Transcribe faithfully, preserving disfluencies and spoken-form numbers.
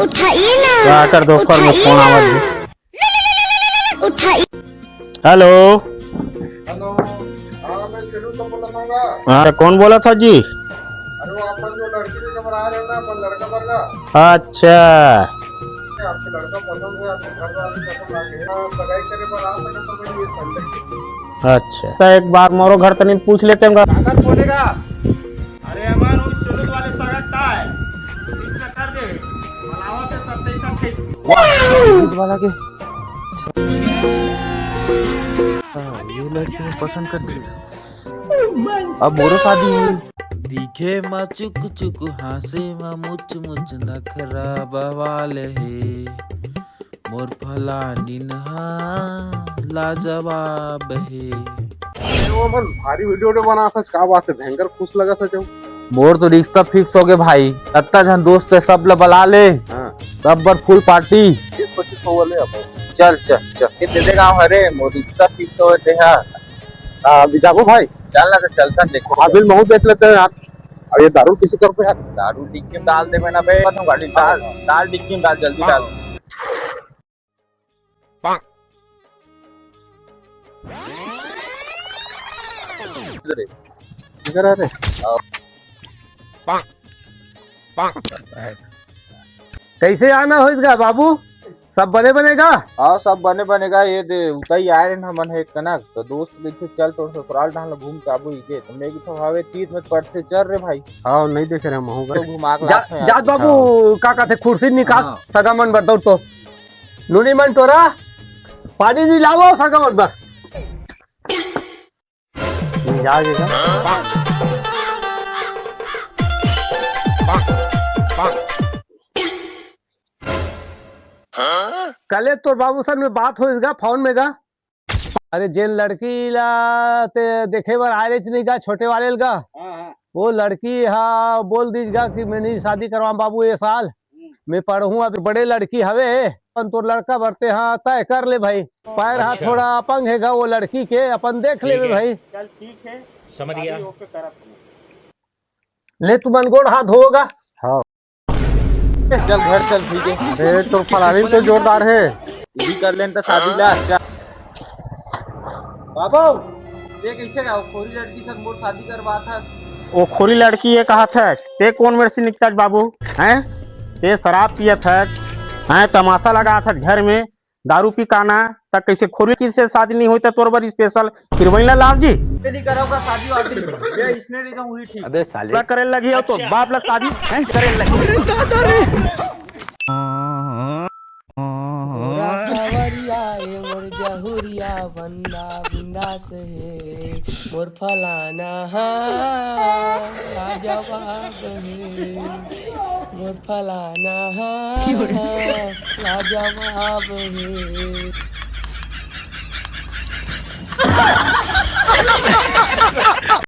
उठाइए ना। का कर दो, पर में उठाइए फोन ना। आवत हे। उठाइए। हेलो। हेलो। हाँ, मैं चेलू तो बोलत हूँ। हाँ, कौन बोलत हे जी? अरे, वो अपन जो लड़की के खबर आ रहे हो ना, अपन लड़का बर का। अच्छा। आपके लड़का पसंद है, आपके घर वाले पसंद आ गए। हाँ, सगाई करे पर आ सके तो मैं ये संडे के। अच्छा, तो एक बार मोरो घर तनी पूछ लेते हैं। काकर बोलेगा? अरे अमन, उस चुलुक वाले सड़क का है, ठीक से कर दे, बनावत है सत्ताईस अट्ठाईस की। वाला के। हाँ, ये लड़की मैं पसंद कर ली। अब मोरो शादी हुई। दिखे मा चुक चुक, हाँसे मा मुच मुच, नखरा बवाल हे। मोर फलानिन हा लाजवाब हे। अरे वो मन भारी वीडियो वीडियो बनात हस, का बात है? भयंकर खुश लगत हे जो। मोर तो रिश्ता फिक्स हो गए भाई, अत्ता झन दोस्त है, सब ला बला ले। हाँ। सब बर फुल पार्टी। बीस पच्चीस सौ वाले अब। चल, चल, चल। ये दे देगा, अरे, मोर रिश्ता फिक्स हो गए हा। आ, अभी जाबो भाई? चल ना, तो चलता देखो। अभी महू देख लेते हैं यार। अब ये दारू किसी कर पे यार। दारू डिक्की में डाल दे ना बे। गाड़ी डाल, डाल डिक्की में डाल, जल्दी डाल। इधर है। इधर आ रे। कैसे आना होइस गा बाबू? सब बने बने गा? हाँ, सब बने बने गा। ये दे, उतई आए रहे हमन हे कनक, तो दोस्त कहिथे, "चल, तोर ससुराल डहान ल घूम के आबो।" इके तो मैं कहिथों, "हवे तीर में पड़थे, चल रे भाई।" हाँ, नहीं देखे रहे हम, हूँ तो घुमा के जा, लात हन यार। जात बाबू, हाँ। का कहते, खुर्सी निकाल, हाँ। सगा मन बर दौड़ तो। नूनी मन टोरा, पानी नहीं लावो सगा मन बर। ये जा के का? कले तोर बाबू सन में बात होइस गा फोन में गा। अरे जेन लड़की ला ते देखे बर आए रहिस नहीं गा, छोटे वाले ल गा, हाँ, हाँ। वो लड़की हा बोल दीस गा कि मैं नहीं शादी करवाऊँ बाबू ये साल, हम्म। मैं पढ़हूँ, अभी बड़े लड़की हवे, अपन तोर लड़का बर ते हा तय कर ले भाई, पैर हा अच्छा। थोड़ा अपंग हे गा वो लड़की के, अपन देख ठीक लेबे है। भाई। चल ठीक है, समझ गया। शादी ओके करत हूँ। ले तू मन गोड़ हाथ धोगा। हाँ। चल घर चल, ठीक है। अरे, तोर फलानी तो जोरदार है। तू भी कर लेन त शादी ला। चल। बाबू, ये कैसे का खोरी लड़की से मोर शादी करवात हस? वो खोरी लड़की ये कहत हे, ते कौन मेर से निकलत बाबू? हैं? ते शराब पियत हे, हैं? तमाशा लगात हे घर में। दारू पी काना, त कैसे खोरी किसे शादी नहीं होई, त तोर बर स्पेशल फिर वहीं ला लाव जी। ते नहीं करोगा शादी वादी, ये इसने नहीं कहूँ, वही ठीक। अबे साले। ला करे लगी हो तो अच्छा। बाप ला शादी हैं करे लगी। घोड़ा सावरिया रे मोर जहुरिया, बंदा बिंदास हे मोर फलाना हा लाजवाब हे, मोर फलाना हा लाजवाब हे।